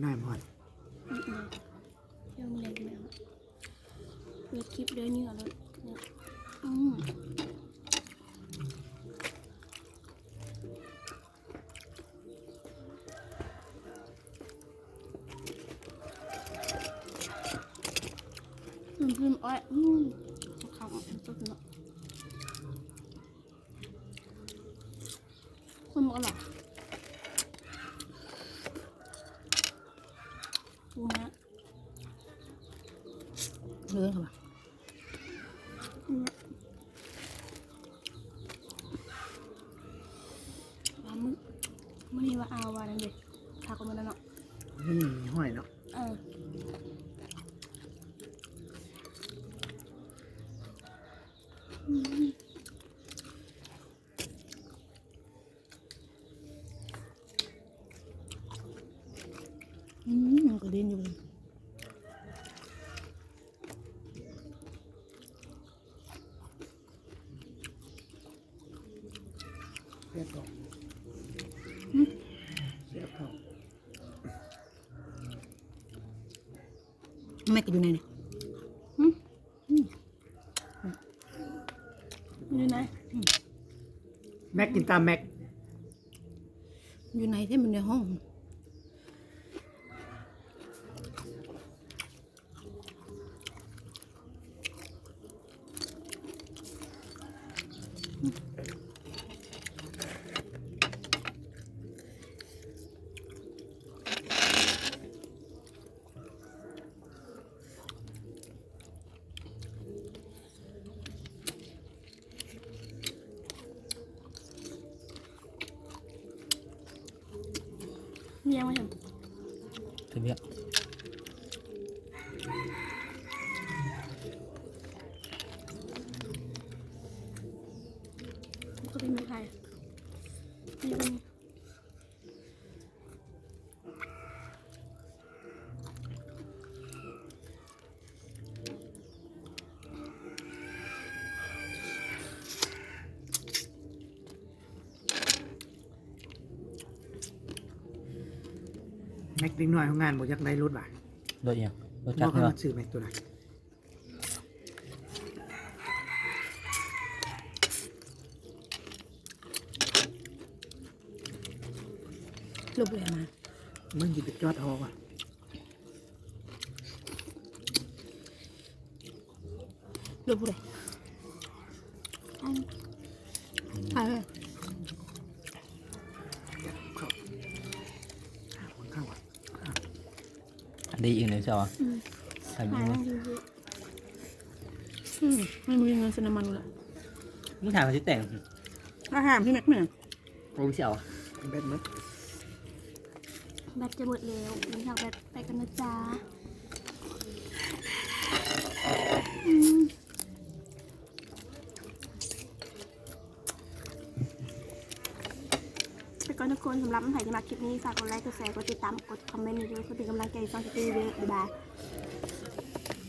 ນ້ຳຮ້ອນ ອືມ ເຮັດຄລິບເດີ ເໜືອໂລດ ອືມ ນ້ຳຈິ້ມອ້ອຍ ອືມ ຄັກ ເນາະ. ຄົນບໍ່ອະລ່ອຍ ປູມ້າ ເອີ ເຂົາວ່າ ອືມ ປາໝຶກ ມື້ນີ້ວ່າເອົາວ່ານັ້ນເດ້ ຄັກກວ່າມື້ນັ້ນເນາະ ມັນມີຫອຍເນາະ ເອີ ອືມ. ອືມ ມັນກໍຫຼິ້ນຢູ່ ແຊບເນາະ ອືມ ແຊບເນາະ ແມັກກໍຢູ່ໃນນີ້ ຫືມ ອືມ ຢູ່ໃນ ອືມ ແມັກກິນຕາມແມັກ ຢູ່ໃນແທ້ ມັນໃນຫ້ອງ ມີຫຍັງມາເຫັນ ເຮັດວຽກ ກໍເປັນໄທ ມີ ແມັກເດັກນ້ອຍໂຮງງານບໍ່ຢາກໄດ້ລົດຫວາ ລົດອີ່ຫຍັງ ລົດຈັກ ບໍ່ ເນາະ ເຂົາມາຊື້ແມັກໂຕນັ້ນ ລົດແລ່ນມາ ມັນຊິໄປຈອດຮອວ່າ ລົດຜູ້ໃດ ອັນ ເອີ ເຂົ້າ ເຂົ້າ ອັນນີ້ອີກໜຶ່ງຊໍ ອືມ ໃສ່ມື ອືມ ມັນບໍ່ມີເງິນຊື້ນ້ຳມັນລະ ມຶງຖາມວ່າຊິແຕ່ງ ມາຖາມທີ່ແມັກແມ່ ໂອ້ ຊິເອົາ ແບັດໝົດ ແບັດຈະໝົດແລ້ວ ຍັງຢາກແບັດ ໄປກັນນະຈ໊ະ ອືມ ໄປກ່ອນທຸກຄົນ ສຳລັບໃຜທີ່ມັກຄລິບນີ້ ຝາກກົດໄລ ກົດແຊ ກົດຕິດຕາມ ກົດຄອມເມັນໃຫ້ດ້ວຍ ເພື່ອເປັນກຳລັງໃຈຊ່ອງຊິຕີເດີ ບາຍບາຍ.